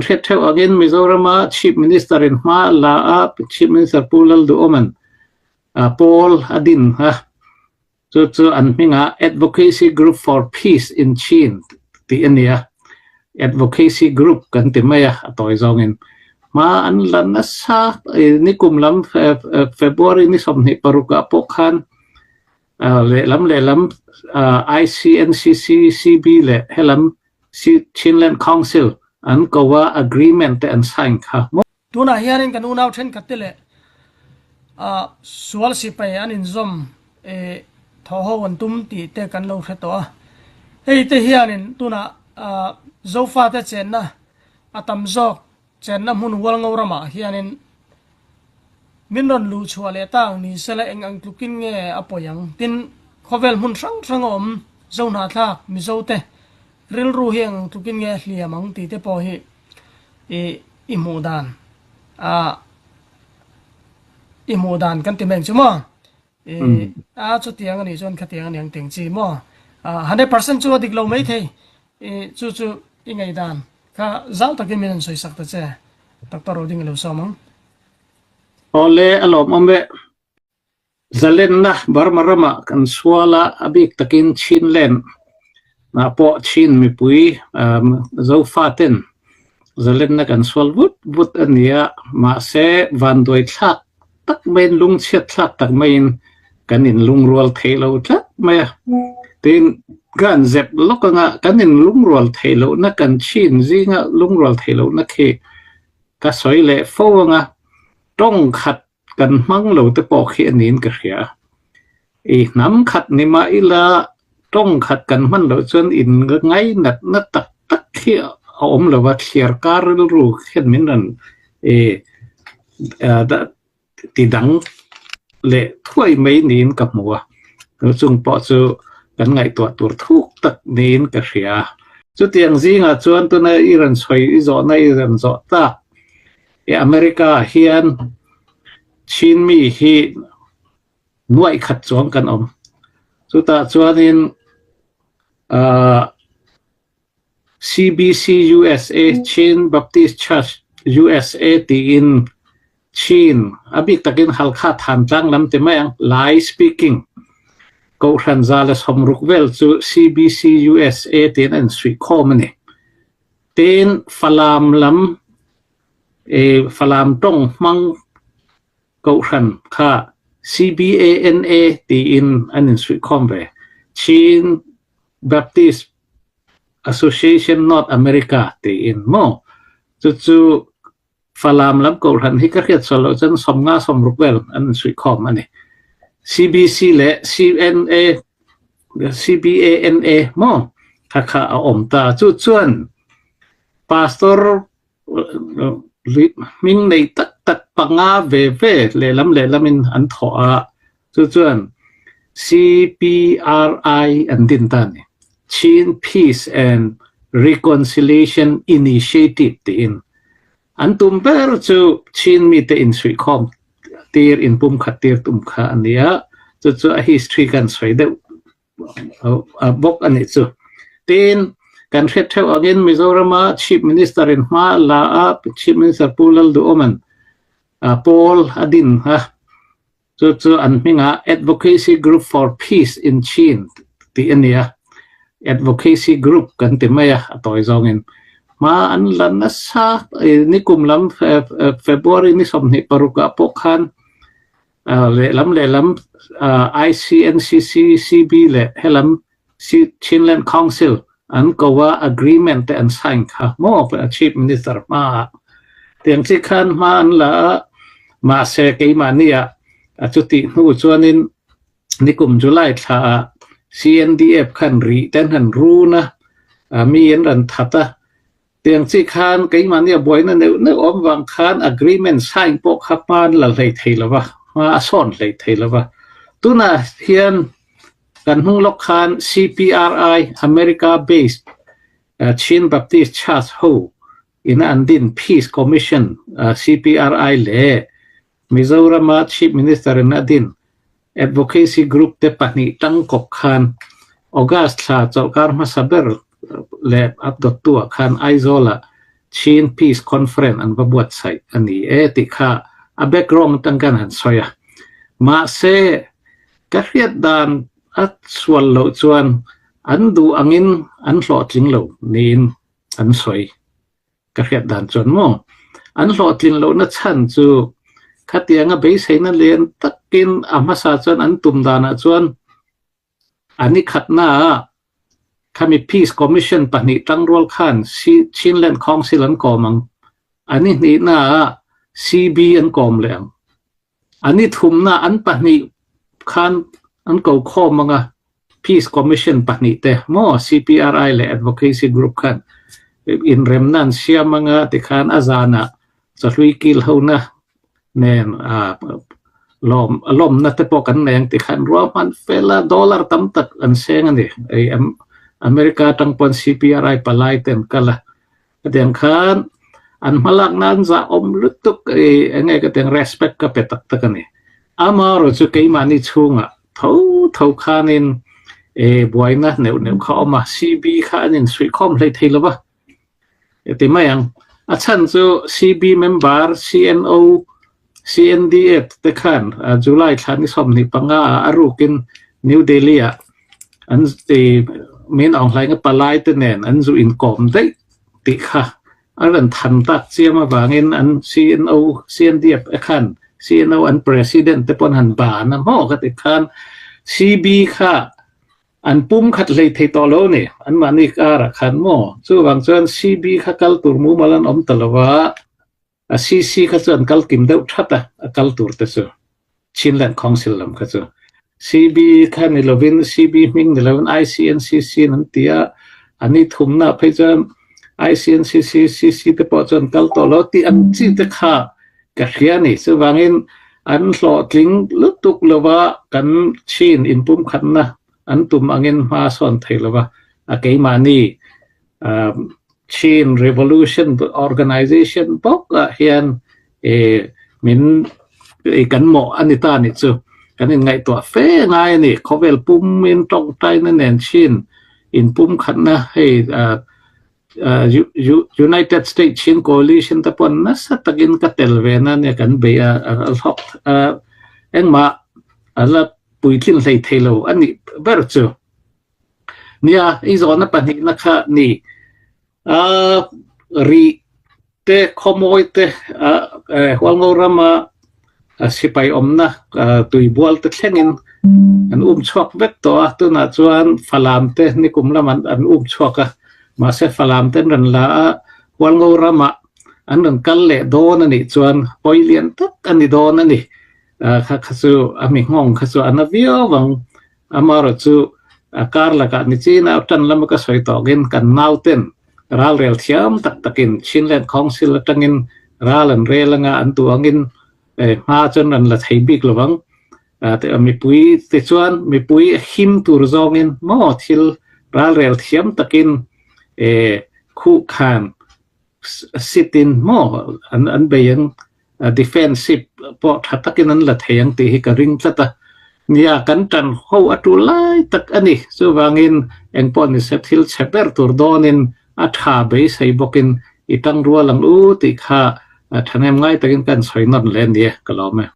Hriat ṭheo angin Mizoram ah Chief Minister in hma a la a, Chief Minister Pu Lalduhoma'n pawl a din hnga. Cucu an hming ah Advocacy Group for Peace in Chin ti a ni a. Advocacy Group kan ti mai a, a tawi zawng in. Hma an la nasa. Nikum lam February ni 26 ah pawh khan lehlam lehlam ICNCC CB le helam Chinland Council an ko ah agreement te an sign kha mu. Tunah hianin kan unau thenkhat te leh sual sipai an inzawm i thawhho an tum tih te kan lo hre tawh a. Hei te hianin tunah Zofate chenna a tam zawk Chenna hmun Hualngo ramah hianin min rawn luh chhuah leh ta ang ni sela eng ang tlukin nge a pawi ang? Tin, khawvel hmun hrang hrang a awm Zohnahthlak Mizote rilru hi eng ang tlukin nge a hliam ang tih te pawh hi i i hmuh dan a i hmuh dan kan ti mai ang chu maw? I a chutiang a nih chuan khatiang a ni ang teng chi maw? 100% chu a dik lo maithei I chu chu i ngaihdan kha zau takin min rawn sawi sak ta che, Doctor Roding i lo sawm ang. Awle a lawmawm e. Zalenna Burma ramah kan sual a, a bik takin Chinland ah pawh Chin mipui Zofaten zalenna kan sual vut vut a ni a, mahse vanduai thlak tak maiin lungchhiat thlak tak maiin kan inlungrual thei lo tlat mai a. Tin, kan zep lawk anga kan inlungrual theih lohna kan chin zinga lungrual theih lohna khi ka sawi leh fo anga tawng khat kan hmang lo te pawh khi a niin ka hria. I hnam khat ni mah ila tawng khat kan hman loh chuan in ngainatna tak tak hi a awm lo va, thliar kar rilru hian min rawn i ti dang leh thuai mai niin ka hmu a, chung pawh chu kan ngaihtuah tur thuk tak niin ka hria. Chutiang zingah chuan tuna i rawn sawi i zawhna i rawn zawh tak i America ah hian Chin mi hi nuaih khat chuang kan awm. Chutah chuanin uh, CBC USA Chin Baptist Church USA tiin Chin a bik takin Halkha Thantlang lam ti mai ang Lai speaking kohhran za le 60 vel chu CBC USA tiin an suih khawm a ni. Tin Falam lam e Falam tong hmang Kohhran kha CBANA tiin an insuihkhawm ve. Chin Baptist Association North America tiin maw? Cucu Falam lam kohhran hi ka hriat sual loh cun 50 60 vel an insuihkhawm a ni. CBC le CNA CBANA maw? Khakha a um ta. Cucun pastor Hming nei tak tak panga ve ve lehlam lehlamin an thawh a, chu chuan CPRI an din ta a ni. Chin Peace and Reconciliation Initiative tiin. An tum ber chu Chin mite insuihkhawm tir, inpumkhat tir tum kha a ni a, chu chu a history kan sawi deuh bawk a nih chu. Tin, kan hriat theuh angin Mizorama Chief Minister in hma a la a, Chief Minister Pu Lalduhoma'n pawl a din a, chu chu an hmingah Advocacy Group for Peace in Chin tih a ni a, Advocacy Group kan ti mai a, a tawi zawngin. Hma an la nasa, nikum lam February ni 26 ah pawh khan Lehlam lehlam ICNCC CB le helam Chinland Council an ko ah agreement te an sign kha maw Chief Minister hma ah. Tiang chi khan hma an la a mahse keimah ni ah chuti hnu chuanin nikum July thla ah CNDF khan ri ten han run a mi an ran that a Tiang chi khan keimahni a buaina neuh neuh awm vang khan agreement sign pawh kha hma an la hlei thei lo va, hma a sawn hlei thei lo va. Tunah hian kan hnung lawk khan CPRI, America based Chin Baptist Church ho ina an din Peace Commission CPRI leh Mizorama Chief Minister in a din Advocacy Group te pahnih tangkawp khan August thla chawlhkar hmasa ber leh a dawttu ah khan Aizawl ah. Chin Peace Conference an va buatsaih a ni e ti kha a background tang kan han sawi a. Mahse, ka hriat dan a sual lo chuan an duh angin an hlawhtling lo niin an sawi. Ka hriat dan chuan maw an hlawhtlin lohna chhan chu khatianga beiseina len takin a hmasa chuan an tum danah chuan a ni khatna ah khami Peace Commission pahnih tangrual khan Chinland Council an kawm ang, a ni hnihna ah CB an kawm leh ang. A ni thumna an pahnih khan an ko khawm anga Peace Commission pahnih te maw CPRI leh Advocacy Group khan inremna an siam anga tikhan a zanah chawhlui kil hona nen lawm lawmna te pawh kan nei ang tikhan ruahman fel a dollar tam tak an seng a ni. America atang pawn CPRI palai te an kal a. Hetiang khan an hmalakna an zahawm lutuk i eng nge ka tiang respect ka pe tak tak a ni. Amaherawh chu keimahni chhungah tho tho khanin e buaina neuh neuh kha a awm a, CB kha an insuihkhawm hlei thei lo va ti mai ang. A chhan chu CB member CNO CNDF te khan July thla ni 25 ah a rukin New Delhi ah an Min Aung Hlaing a palai te nen an zu inkawm daih tih kha a rawn than tak chiam avangin an CNO CNDF te khan CNO an president te pawn han ban a maw ka ti khan CB kha an pum khat hlei thei tawh lo a ni anmahni karah khan maw chuvang chuan CB kha kal tur mumal an awm ta lo va. A CC kha chu an kal kim deuh that a, a kal tur te chu. Chinland Council lam kha chu. CB kha ni lovin, CB hming ni lovin ICNCC in an ti a, a ni thumna phei chuan ICNCC, CC te pawh chu an kal tawh lo tih ang chi te kha ka hria a ni. Chuvangin an hlawhtling lutuk lova kan Chin inpumkhatna an tum angin hma sawn thei lova a keimahni Chin Revolution Organization bawk ah hian min kan mawh a ni ta nih chu kan inngaihtuah fe ngai a ni. Khawvel pumin tawngtaina nen Chin inpumkhatna hei United States Chin Coalition te pawn nasa takin ka tel ve na nia kan bei a a hlawk engmah a la puitlin hlei thei lo a nih ber chu. Nia, i zawhna pahnihna kha ni. A rih te, khawmawi te, Hualngo rama sipai awmna tuibual te thlengin an um chhuak vek tawh a, tunah chuan Falam te nikum lamah an um chhuak a, mahse Falam te an rawn la a, Hualngo ramah an rawn kal leh dawn a nih chuan pawi lian tak a ni dawn a ni. Kha kha chu a mi nghawng kha chu a na viau ang. Amaherawhchu kar lakah ni chin a tan lama ka sawi tawkin kan nauten ral rel thiam tak takin Chinland Council atangin ral an rel anga an duh angin hma chuan an la thei bik lovang. Mipui tichuan mipui him tur zawngin maw thil ral rel thiam takin khuh khan sit-in maw an bei ang. Defensive pawh tha takin an la thei ang tih hi ka ring tlat a. Nia, kan tan ho a tul lai tak a ni. Chuvangin engpawh nise thil chhe ber tur dawnin a tha beisei bawkin i tangrual ang u tih kha thahnem ngai takin kan sawi nawn leh a ni e, ka lawm e.